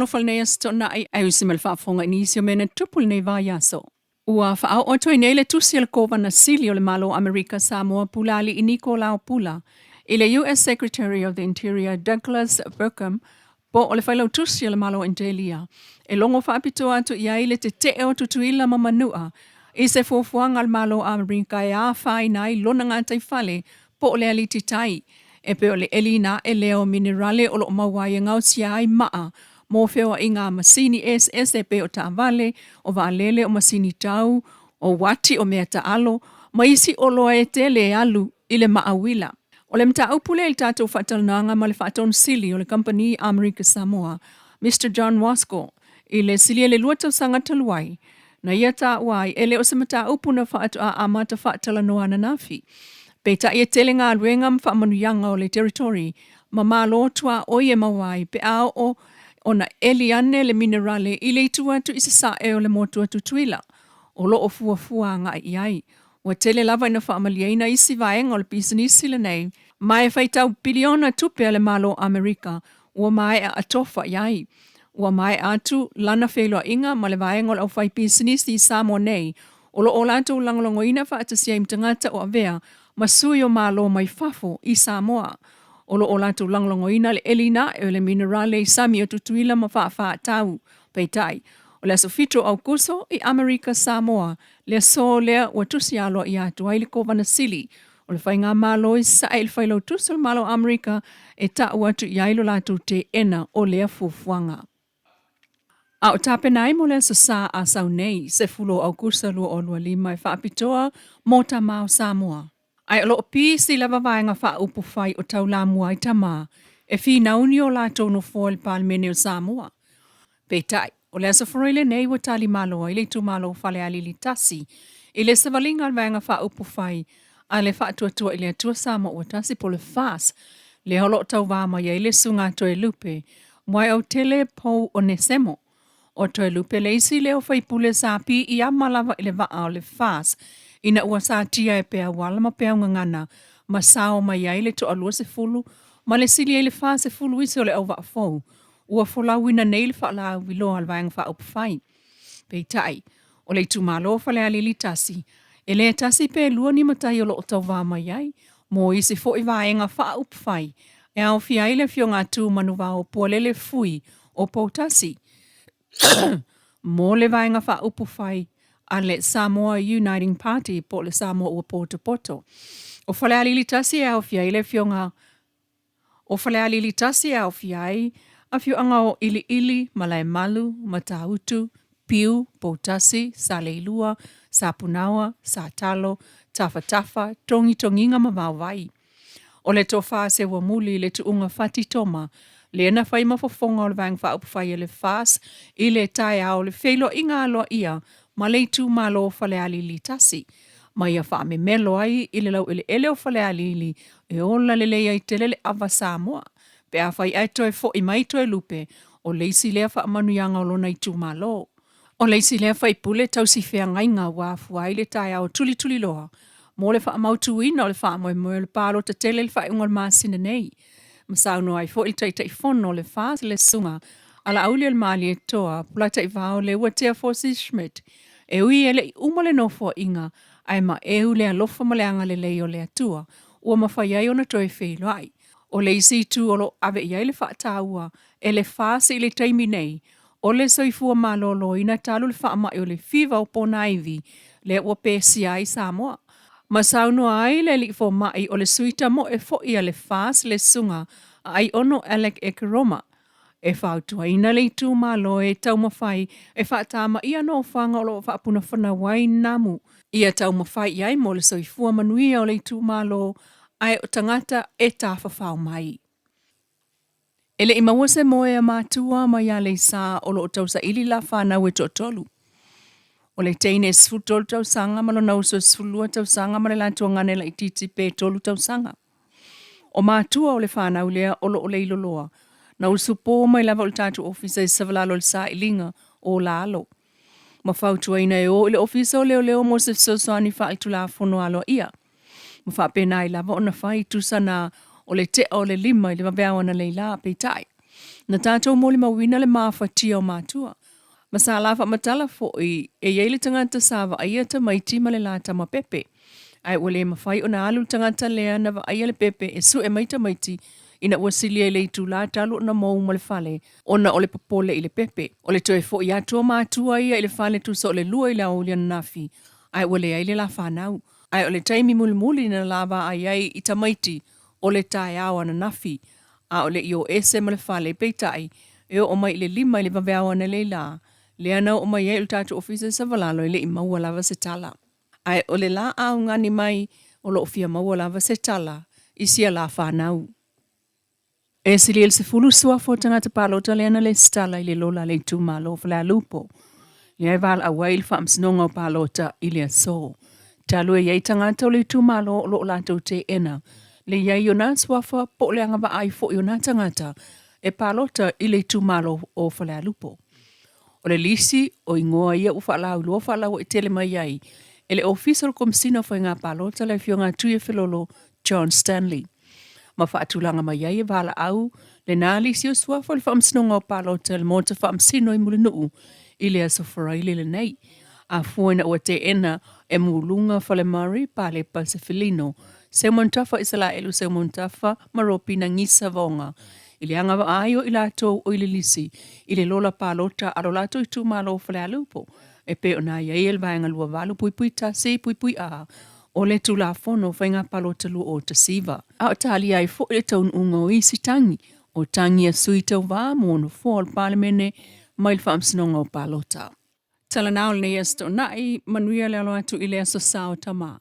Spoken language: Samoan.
Talofa i lenei Aso Toonai, ae usi mai le faafofoga i nisi o mea na tutupu i lenei vaiaso. Ua faaoo atu ai nei le tusi a le Kovana Sili o le Malo o Amerika Samoa Pulaalii Nikolao Pula i le US Secretary of the Interior Douglas Burkham po o le Failautusi a le Malo o Indelia e logo faapitoa atu i ai le tetee o Tutuila ma Manua i se fuafuaga a le Malo o Amerika e afaina ai lona gataifale po o le aliti tai e pei o le eliina aʻe lea o minerale o lo o maua ai e gaosia ai maa mo feoaiga a masini eseese e pei o taavale, o vaalele, o masini tau, o uati, o mea taalo, ma isi oloa e tele e alu i le maa uila. O le mataupu lea i le tatou faatalanoaga ma le Faatonu Sili o le Kamupani Amerika Samoa, Mister John Wasko, i le silia i le lua tausaga talu ai, na ia taua ai e le o se mataupu na faatoa amata faatalanoa ananafi. Peitai e tele galuega ma faamanuiaga o le territory ma malo tuaoi e maua ai pe a oo ona eli ane le minerale i le itu atu i sasae o le motu o Tutuila o lo o fuafua agai i ai. Ua tele lava ina faamalieina isi vaega o le pisinisi lenei ma e faitau piliona tupe a le Malo Amerika ua maea atofa i ai. Ua maea atu lana feiloaiga ma le vaega o le aufaipisinisi i Samoa nei o lo o latou lagolagoina faatasi ai ma tagata o avea ma sui o Malo mai fafo i Samoa. O lo o latou lagolagoina le eliina ae o le minerale i sami o Tutuila ma Faafaatau. Peitai, o le aso 7 o Aukuso i Amerika Samoa le aso lea ua tusi aloaia atu ai le Kovana Sili o le Faigamalo i Sasae i le Failautusi o le Malo o Amerika e ta'u atu i ai lo latou teena o lea fuafuaga. A o tapena ai mo le Aso Sa a sau nei, 10 o Aukusa 2025 e faapitoa mo Tama o Samoa. Ae o lo o pisi lava vaega faaupufai o taulamua ai tama e finauni o latou nofoa i le Palemene o Samoa. Peitai, o le Aso Faraile lenei ua tali malo ai le itumalo o Falealili 1 i le savaliga a le Vaega Faaupufai a le Faatuatua i le Atua Samoa Ua Tasi po o le FAS, lea o lo o tauva mai ai le Susuga a Toelupe Moeautele Pou Onesemo. O Toelupe le isi lea o faipule sa piiama lava i le vaa o le FAS ina ua satia e peau ala ma peau gagana ma sao mai ai le toalua sefulu ma le sili ai le 40 isi o le auvaa fou ua folauina nei le faalauiloa a le Vaega Faaupufai. Peitai, o le itumalo o Falealili 1, e le tasi pe lua ni matai o lo o tauva mai ai mo isi foi vaega faaupufai e aofia ai le Afioga a Tu Manuvao Pualele Fui o Poutasi mo le Vaega Faaupufai a le Samoa Uniting Party po o le Samoa Ua Potopoto. O Falealili 1 e aofia ai le Afioga O Falealili 1 e aofia ai afioaga o Iliili, Malaemalu, Matautu, Piu, Poutasi, Saleilua, Sapunaoa, Satalo, Tafatafa, Togitogiga ma Vaovai. O le tofa Seuamuli i le tuuga Fati Toma, lea na fai ma fofoga o le Vaega Faaupufai a le FAS i le taeao o le feiloaiga aloaia ma le itumalo o Falealili 1, ma ia faamemelo ai i le laueleele o Falealili e ola lelei ai tele le ava Samoa pe afai ae toe fo'i mai Toelupe, o le isi lea faamanuiaga o lona itumalo. O le isi lea faipule tausi feagaiga ua afua ai le taeao tulituliloa mo le faamautuina o le faamoemoe o le palota tele i le faaiuga o le masina nei. Ma saunoa ai foi le Taitaifono o le FAS le Susuga a Laauli o le Malietoa Polataivao Leuatea Fosi Schmidt, e ui e le i uma le nofoaiga ae maeu le alofa ma le agalelei o le Atua ua mafai ai ona toe feiloai. O le isi itu o lo o ave i ai le faataua e le FAS i le taimi nei, o le soifua maloloina talu le faamai o le fiva o ponaivi lea ua pesia ai Samoa. Ma saunoa ai le alii fomai o le sui tamoe foi a le FAS le Susuga a Aiono Alec Ekeroma, E fautuaina le itumalo e taumafai e faatamaia nofoaga o lo o faapunafanau ai namu ia taumafai i ai mo le soifua manuia o le itumalo ae o tagata e tafafao mai. E le i maua se moe a matua mai Aleisa o lo o tausaili la fanau e toatolu. O le teine e 13 tausaga ma lona uso e 12 tausaga ma le latou gane laitiiti pe 3 tausaga. O matua o le fanau lea o lo o leiloloa, na usu pō mai lava o le tatou ofisa i Savalalo i le sailiga o Lalo. Ma fautuaina e o i le ofisa o leoleo mo se fesoasoani faaletulafono aloaia. Ma faapena ai lava ona fai tusa na o le tea o le lima i le vaveao analeila, peitai. Na tatou molimauina le mafatia o matua. Ma sa la faamatala foi e i ai le tagata sa vaaia tamaiti ma le la tama pepe. Ae ua le mafai ona alu le tagata lea na vaaia le pepe e sue mai tamaiti ina ua silia i le itula talu ona mou ma le fale ona o le popole i le pepe. O le toe foi atu o matua ia i le fale tusa o le 2 i le aoauli ananafi ae ua leai le la fanau. Ae o le taimi mulimuli na la vaai ai i tamaiti o le taeao ananafi a o le i o ese ma le fale, peitai, e oo mai i le 5 i le vaveao analeila, lea na oo mai ai o le tatou ofisa i Savalalo e le i maua lava se tala. Ae o le la augani mai o lo o fia maua lava se tala i sia la fanau. E silia i le 10 suafa o tagata palota lea na lesitala i le lola a le itumalo o Falealupo, lea e valaau ai i le Faamasinoga o Palota i le aso. Talu e i ai tagata o le itumalo o lo o latou teena le i ai o nā suafa po o le agavaa ai foi o nā tagata e palota i le itumalo o Falealupo. O le lisi o igoa ia ua faalauiloa faalauaitele mai ai e le Ofisa o le Komesina o Faiga Palota le Afioga a Tuiafelolo John Stanley ma faatulaga mai ai e valaau lenā lisi o suafa o le Faamasinoga o Palota i le Maota Faamasino i Mulinuu i le Aso Faraile lenei. A fua ina ua teena e Muluga Falemari, Palepa Sefelino, Seumanutafa Isalaelu Seumanutafa ma Ropina Gisa Vaoga i le agavaa ai o i latou o i le lisi i le lola palota a lo latou itumalo o Falealupo e pei ona aiaia i le Vaega 28.1.A o le Tulafono o Faiga Palota 2019. A o talia ai foi le taunuuga o isi tagi o tagi a sui tauva mo nofoa o le Palemene mai le Faamasinoga o Palota. Talanao lenei Aso Toonai, manuia le alo atu i le Aso Sa o Tama.